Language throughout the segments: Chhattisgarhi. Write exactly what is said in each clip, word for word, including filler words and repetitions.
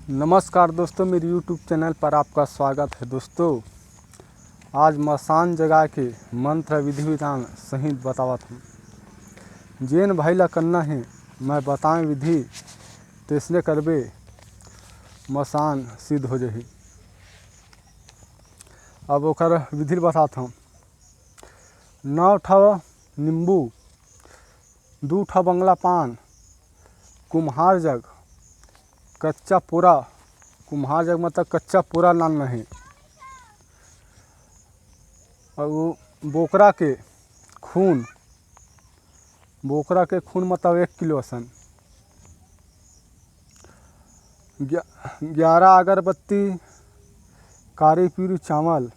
नमस्कार दोस्तों, मेरे YouTube चैनल पर आपका स्वागत है। दोस्तों, आज मसान जगा के मंत्र विधि विधान सहित बतावत हूँ। जेन भाई ला करना है, मैं बताएं विधि, तैसने करबे, मसान सिद्ध हो जाही। अब ओकर विधि ल बतात हूँ। नौ ठा नींबू, दू ठा बंगला पान, कुम्हार जग, कच्चा पूरा, कुम्हार जग मतलब कच्चा पूरा नानना हे। अउ बोकरा के खून, बोकरा के खून मतलब एक किलो असन। ग्या-, ग्यारह अगरबत्ती, कारी पीरू चावल,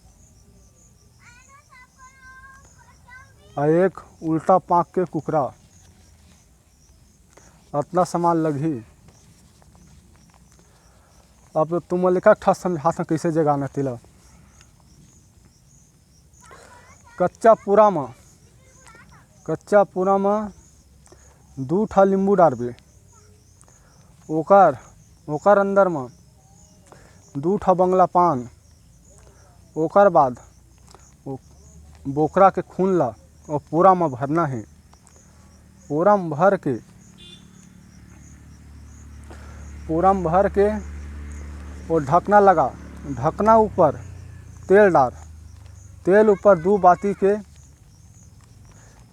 अउ एक उल्टा पाँख के कुकरा। अतना सामान लगही। अब तुमन ल एक ठा समझात हँव, कइसे जगाना तेला। कच्चा पूरा म, कच्चा पूरा म दू ठा लींबू डारबे, ओकर, ओकर अंदर म दू ठा बंगला पान, ओकर बाद ओ बोकरा के खून ला ओ पूरा म भरना हे। पूरा म भर के, पूरा म भर के ओ ढकना लगा, ढकना ऊपर तेल डार, तेल ऊपर दू बाती के,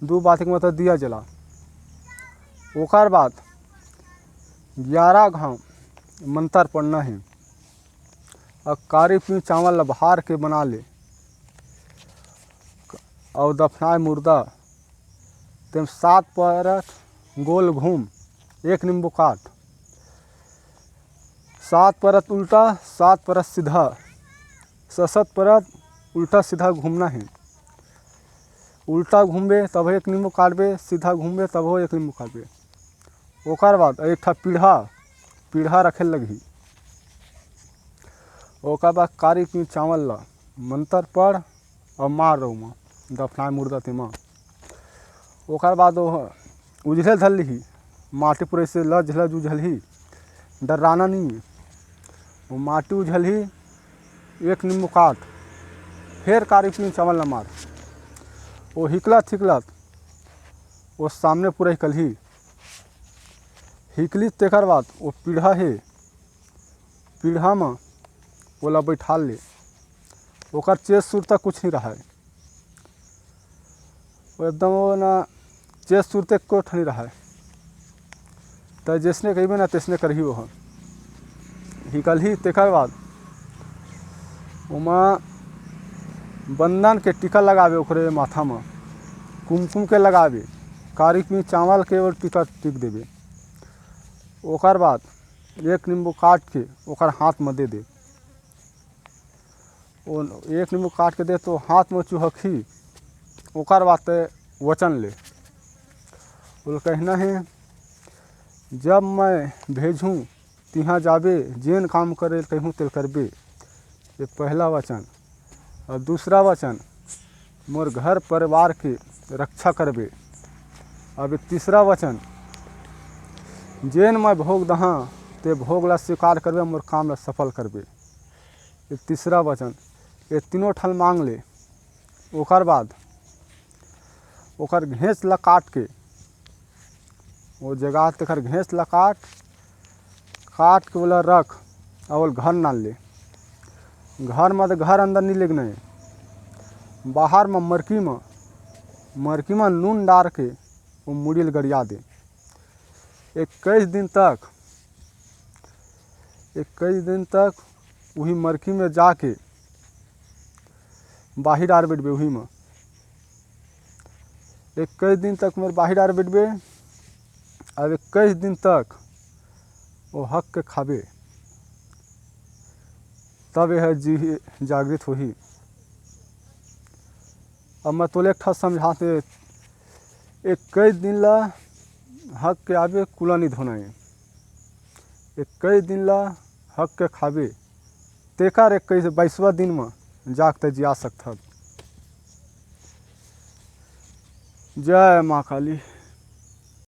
दू बाती के मतलब दिया जला। ओकर बाद ग्यारह घांव मंतर पढ़ना हे। अउ कारी पीरू चावल ला बहार के बना ले, अउ दफनाए मुर्दा तेम सात परत गोल घूम, एक नींबू काट, सात परत उल्टा, सात परत सीधा, ससत परत उल्टा सीधा घूमना हे। उल्टा घूमबे तभो एक नींबू काटबे, सीधा घूमबे तभो एक नींबू काटबे। ओकर बाद एक ठा पीढ़ा, पीढ़ा रखे लगही। ओकर बाद कारी पीरू चावल ला मंतर पढ़ अउ मार रऊ म, दफनाए मुर्दा तेमा। ओकर बाद ओ उझले धर लिही, माटी पूरा अइसे लज लज उझलही, डर्राना नइ हे। ओ माटी उझलही, एक नींबू काट, फेर कारी पीरू चावल ला मार। ओ हिकलत हिकलत ओ सामने पूरा हिकलही। हिकली तेकर बाद ओ पीढ़ा हे, पीढ़ा म ओला बइठाल ले। ओकर चेत सुरता कुछ नइ रहय, ओ एकदम ओ ना चेत सुरते एको ठन नइ रहय। त जइसने कहिबे ना तइसने करही ओह। हिकलही तेकर बाद ओमा बंदन के टीका लगाबे, ओकरे माथा म कुमकुम के लगाबे, कारी पीरू चावल के ओ टीका टिक देबे। ओकर बाद एक नींबू काट के ओकर हाथ म दे दे। ओ एक नींबू काट के दे तो हाथ म चुहकही। ओकर बाद ते वचन ले। ओला कहना हे, "जब मैं भेजहूँ तिहाँ जाबे, जेन काम करे कहिहूँ तेल करबे।" ये पहला वचन। अउ दूसरा वचन, "मोर घर परिवार के रक्षा करबे।" अब ये तीसरा वचन, "जेन मैं भोग दहाँ, ते भोग ला स्वीकार करबे, मोर काम ला सफल करबे।" ये तीसरा वचन, ये तीनों ठन मांग ले। ओकर बाद ओकर घेंच ला काट के, ओ जगह तेकर घेंच ला काट, काट के ओला रख, अउ ओला घर नान ले। घर म, घर अंदर नइ लेगना हे, बाहर म मरकी म, मरकी म नून डार के ओ मुड़ी ल गरिया दे। इक्कीस दिन तक, इक्कीस दिन तक उही मरकी में जाके बाही डार बैठबे, उही में इक्कीस दिन तक मोर बाही डार बैठबे। अब इक्कीस दिन तक वो हक के खाबे, तब यह जी जागृत होही। अब मैं तोले एक ठा समझाते, इक्कीस दिन ला हक के आबे, कुला नहीं धोना है। इक्कीस दिन ला हक के खाबे, तेकर इक्कीस, बाईसवाँ दिन में जाग ते जिया सकथब। जय माँ काली।